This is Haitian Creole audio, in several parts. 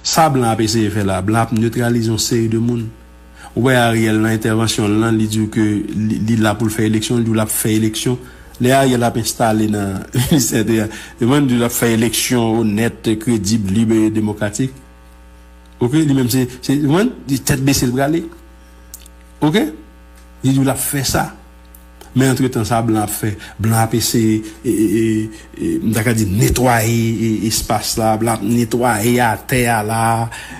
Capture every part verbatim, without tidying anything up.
Sa blan ap eseye fè la, blan ap netralize yon seri de moun. Ou wè Ariel nan entèvansyon l lan, li di w ke li, li la pou l fè eleksyon, li di w l ap fè eleksyon. Lè Ariel ap enstale nan ministè entèryè, li di w l ap fè eleksyon onèt, kredib, lib e demokratik. Oke, li menm se, se, ou konprann? Li tèt bese l prale. Oke? Li di w l ap fè sa. Men antretan sa blan ap fè, blan ap eseye, e, e, e, e, m ta ka di netwaye, e, espas la, blan ap netwaye atè a la,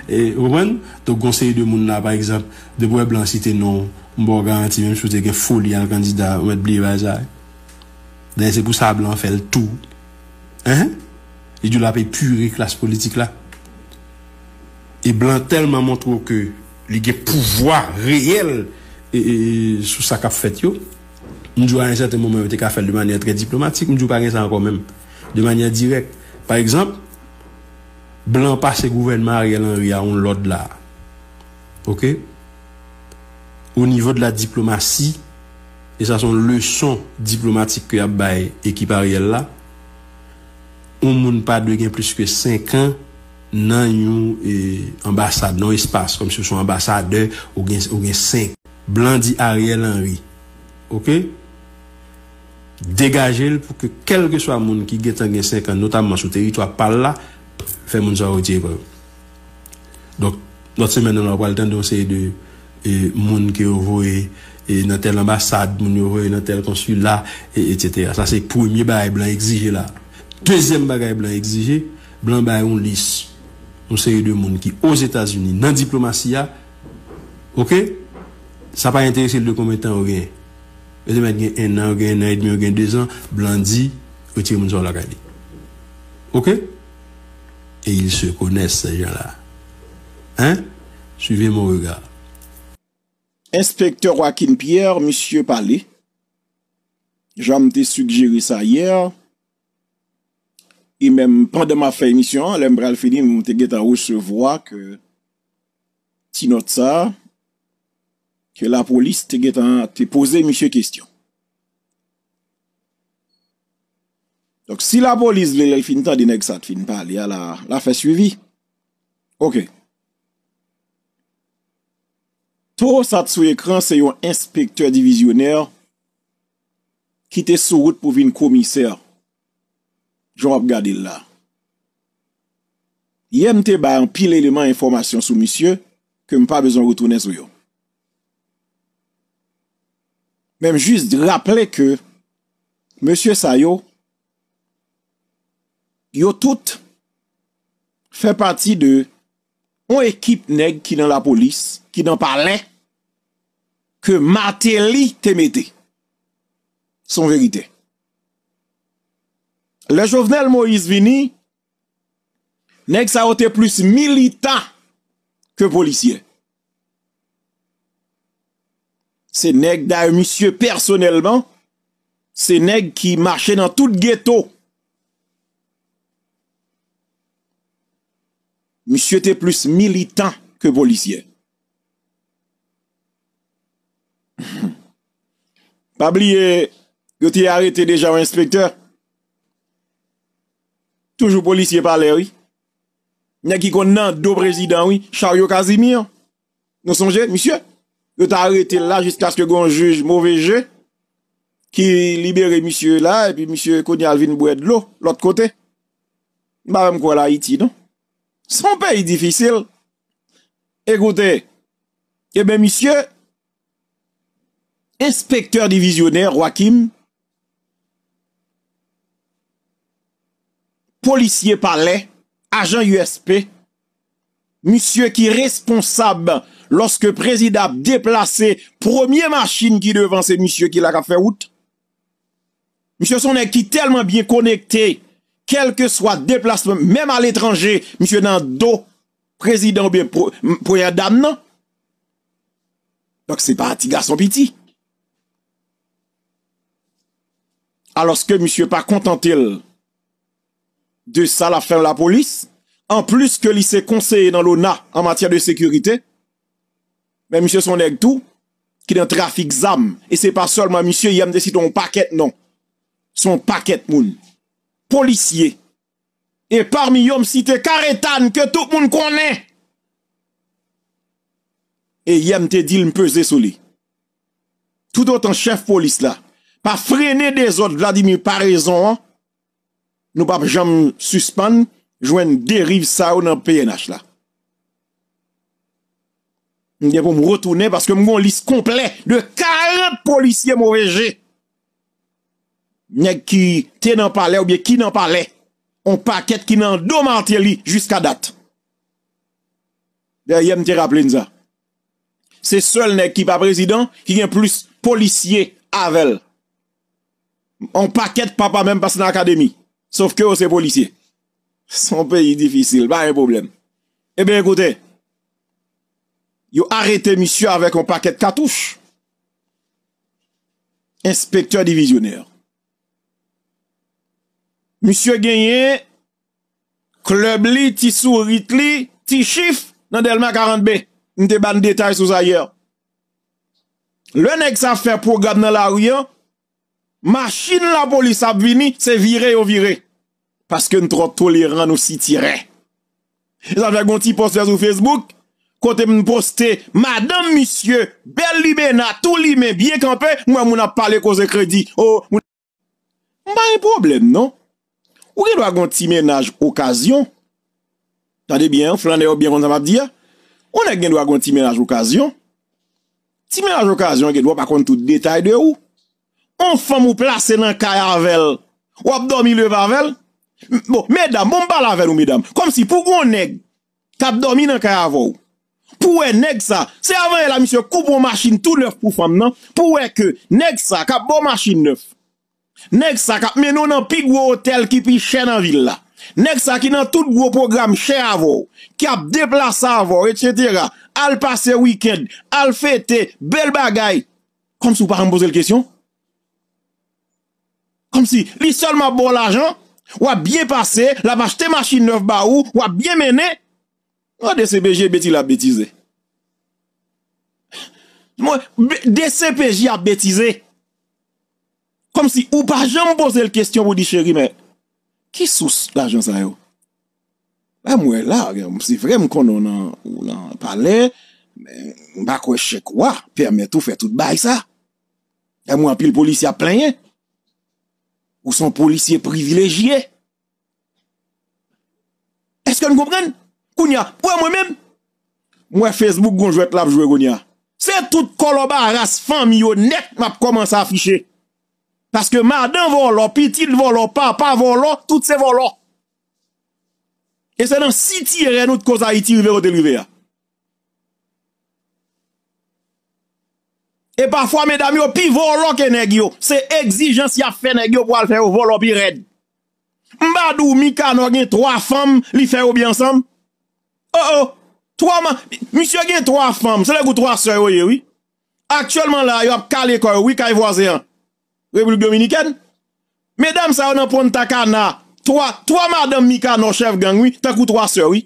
e, ou konprann? Donk, gon seri de moun la, pa egzanp, depi w wè blan site non w, m ba w garanti, menm si w te gen foli al kandida, ou mèt bliye bagay sa. Dayè, se pou sa blan fè l tou. Hein? Li di w l ap epire klas politik la. E blan tèlman montre w ke li gen pouvwa reyèl e, e, e, sou sa k ap fèt yo. M di w a yon sèten moman, yo te ka fè l de manyè trè diplomatik. M di w pa gen sa ankò menm. De manyè dirèk. Pa egzanp, blan pase gouvènman Ariel Henry a yon lòd la. Oke? O nivo de la diplomasi, e sa se yon leson diplomatik ke y ap bay ekip Ariel la, yon moun pa dwe gen plis ke senk an nan yon, e, anbasad, nan yon espas, kòmsi w se yon anbasadè, ou gen, ou gen senk. Blan di Ariel Henry, oke? Degaje l pou ke kèlkeswa moun ki gentan gen senk an, notamman sou teritwa pa l la, fè moun sa yo retire kò yo. Donk, lòt semèn nan la, w pral tande yon seri de, e, moun ke yo voye, e, nan tèl anbasad, moun yo voye nan tèl konsila, e, etsetera. Sa se premye bagay blan egzije la. Dezyèm bagay blan egzije, blan bay yon lis, yon seri de moun ki Ozetazini, nan diplomasi a, oke? Sa pa enterese l de konbyen tan yo genyen. Yo te mèt gen enn an, yo gen enn an edmi, yo gen dezan, blan di, retire moun sa yo lakay li. Oke? Et ils se connaissent, ces gens-là. Hein? Suivez mon regard. Enspektè Joaquin Pierre, misye pale. Jan m te sigjere sa yè, e menm pandan m ap fè emisyon an, lè m pral fini, m te gentan resevwa ke ti nòt sa a, ke lapolis te gentan te poze misye kesyon. Donk, si lapolis vle, lè l fin tande nèg sa t fin pale a, la, la fè swivi. Oke. Toro sa t sou ekran, se yon enspektè divizyonè ki te sou wout pou vin komisè. Jan w ap gade l la. Yè, m te bay anpil eleman enfòmasyon sou misye ke m pa bezwen retounen sou yo. Men m jis raple ke mesye sa yo, yo tout fè pati de yon ekip nèg ki nan lapolis, ki nan palè, ke Martelly te mete. Se yon verite. Lè Jovenel Moïse vini, nèg sa yo te plis militan ke polisye. Se nèg, dayè, misye pèsonèlman, se nèg ki mache nan tout geto. Misye te plis militan ke polisye. Pa bliye, yo te arete deja yon enspektè. Toujou polisye palè, wi. Nèg ki konn nan do prezidan, wi. Charyo Kazimir. Nou sonje, misye? Yo t arete l la jiskaske gen yon jij move je ki libere misye la, epi misye kounye a l vin bwè dlo lòt kote. M pa menm kwè l Ayiti, non. Se yon peyi difisil. Ekoute, ebyen, misye, enspektè divizyonè, Joaquim, polisye palè, ajan U S P, misye ki responsab lòske prezidan ap deplase premye machin ki devan, se misye ki la k ap fè wout. Misye se yon nèg ki tèlman byen konekte, kèlkeswa deplasman, menm aletranje, misye nan do prezidan oubyen pro-, m-, premyè dam nan. Donk, se pa ti gason piti. Alòske misye pa kontante l de sa l ap fè nan lapolis, anplis ke li se konseye nan lona an matyè de sekirite, men misye se yon nèg tou ki nan trafik zam, e se pa sèlman misye, yè m te site yon pakèt non. Se yon pakèt moun. Polisye, E pami yo, m site Karetan, ke tout moun konnen. E yè m te di l m peze sou li. Toutotan chèf polis la pa frennen dezòd Vladimir Paraison an, nou p ap janm sispann jwenn deriv sa yo nan P N H la. M gen pou m retounen paske m gon lis konplè de karant polisye move je. Nèg ki te nan palè oubyen ki nan palè. On pakèt ki nan do Martelly jiska dat. Dayè, m te raple n sa. Se sèl nèg ki pa prezidan ki gen plis polisye avè l. On pakèt papa menm pase nan akademi. Sof ke yo se polisye. Se yon peyi difisil, pa gen pwoblèm. Ebyen, ekoute, yo arete misye avèk yon pakèt katouch. Enspektè divizyonè. Misye genyen klèb li, ti sourit li, ti chif nan Dèlma karant B. M te ba n detay sou sa yè. Lè nèg sa ap fè pwogram nan lari an, machin lapolis ap vini, se vire yo vire. Paske n twò toleran, nou sitirè. E sa fè gon ti pòs fè sou Facebook, kote m poste madanm misye, bèl limena, tou limen, byen kanpe, m wè moun ap pale koze kredi. O, moun M pa gen pwoblèm, non. Ou gen dwa gen yon ti mennaj okazyon. Tande byen, flannè yo byen konn sa m ap di a. Yon nèg gen dwa gen yon ti mennaj okazyon. Ti mennaj okazyon gen dwa pa konn tout detay de ou. Yon fanm ou plase nan kay avè l, w ap dòmi leve avè l. Bon, medam, bon, m pale avè nou, medam. Kòmsi pou gen yon nèg k ap dòmi nan kay avè w, pou w wè nèg sa, se avan yè la misye koupe yon machin tou nèf pou fanm nan, pou w wè ke nèg sa k ap ba w machin nèf, nèg sa k ap mennen w nan pi gwo otèl ki pi chè nan vil la, nèg sa ki nan tout gwo pwogram chè avè w, k ap deplase avè w, etsetera, al pase wikenn, al fete, bèl bagay, kòmsi w pa janm poze l kesyon? Kòmsi li sèlman ap ba w lajan, w ap byen pase, l ap achte machin nèf ba ou, w ap byen mennen. An, D C P J betize l ap betize. Mwen, be- D C P J ap betize. Kòmsi ou pa janm poze l kesyon pou di, cheri, men ki sous lajan sa yo? Lè m wè la, se vre m konnen w nan, ou nan palè, men m pa kwè chèk ou a pèmèt ou fè tout bagay sa. Lè m wè anpil polisye ap plenyen. Ou se yon polisye privilejye. Èske n konprann? Kounye a, ou wè mwen menm, m wè Facebook gon jwèt l ap jwe kounye a. Se tout kòlòbaras fanmi yo nèt m ap kòmanse afiche. Paske madan vòlò, pitit vòlò, papa vòlò, tout se vòlò. E se nan sitirè nou t koz Ayiti rive kote l rive a. E pafwa, medam yo pi vòlò ke nèg yo. Se egzijans y ap fè nèg yo pou al fè yo vòlò pi rèd. M pa di w Mikanò gen twa fanm, li fè yo byen ansanm. O, o, twa ma-, misye gen twa fanm, se nèg ou twa sè yo ye, wi. Aktyèlman la, yo ap kale kò yo, wi, kay vwazen an. Repiblik Dominikèn. Medam sa yo nan Punta Cana, twa, twa madanm Mikanò chèf gang, wi, tankou twa sè, wi.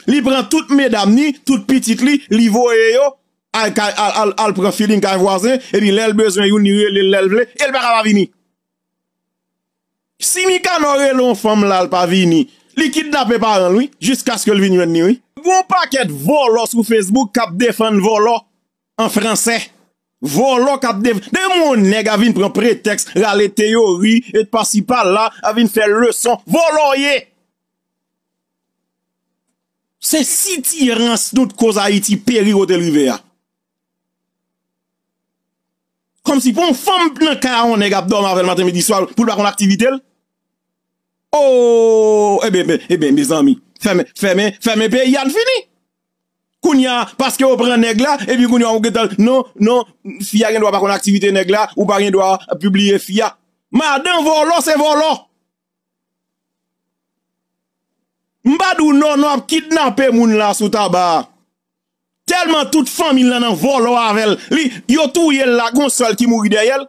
Li pran tout medam ni, tout pitit li, li voye yo al, kay, al, al, al pran feeling kay vwazen, epi lè l bezwen youn, li rele l lè l vle, e l pa ka pa vini. Si Mikanò rele yon fanm la, l pa vini, li kidnape paran l, wi, jiskaske l vin jwenn li, wi. Gon pakèt vòlò sou Facebook k ap defann vòlò an fransè. Vòlò k ap dev-, depi yon nèg a vin pran pretèks, rale teyori, et pasi pala, a vin fè leson, vòlò w ye. Se sitirans nou t koz Ayiti peri kote l rive a. Kòmsi pou yon fanm nan kay a yon nèg ap dòmi avè l maten, midi, swa, pou l pa konn aktivite l. O, ebyen, ebyen, ebyen, mezanmi, fèmen, fèmen, fèmen peyi a, n fini. Kounye a, paske yo pran nèg la, epi kounye a, ou gentan, non, non, fi a gen dwa pa konn aktivite nèg la, ou pa gen dwa pibliye fi a. Madan vòlò, se vòlò. M pa di w non, non, ap kidnape moun la sou Taba a. Tèlman tout fanmi l lan nan vòlò avè l. Li, yo touye l la, gon sèl ki mouri dèyè l.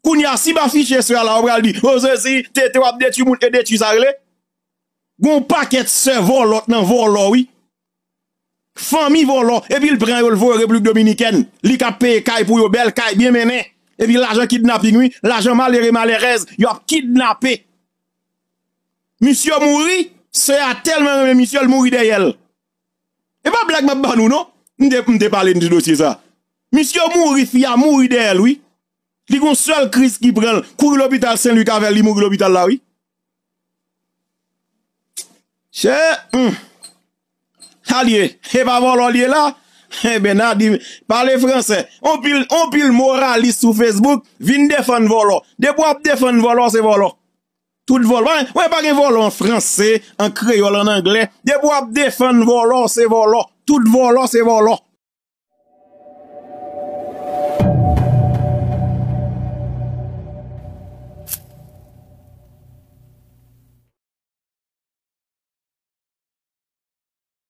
Kounye a, si m afiche sè a la, yo pral di, o Jezi, tete w ap detwi moun e detwi sa rele. Gon pakèt sè vòlò nan vòlò, wi. Fanmi vòlò, epi l pran yo, l voye Repiblik Dominikèn. Li k ap peye kay pou yo, bèl kay, byen mennen. Epi lajan kidnaping, wi, lajan malere, malerèz, yo ap kidnape. Misye mouri, Sè a tèlman renmen misye, l mouri dèyè l. E pa blag m ap ba nou, non. M te, m te pale de dosye sa. Misye mouri, fi a mouri dèyè l, wi. Li gon sèl kriz ki pran l. Kouri lopital Sen Lwik avè l, li mouri lopital la, wi. Chè, hmm. Sa l ye? E pa vòlò l ye la? Enben, n a di, pale fransè. On pil, on pil moralis sou Facebook vin defann vòlò. Depi w ap defann vòlò, se vòlò. Tout vòlò. Mwen, mwen pa gen vòlò an franse, an kreyòl, an anglè. Depi w ap defann vòlò, se vòlò. Tout vòlò, se vòlò.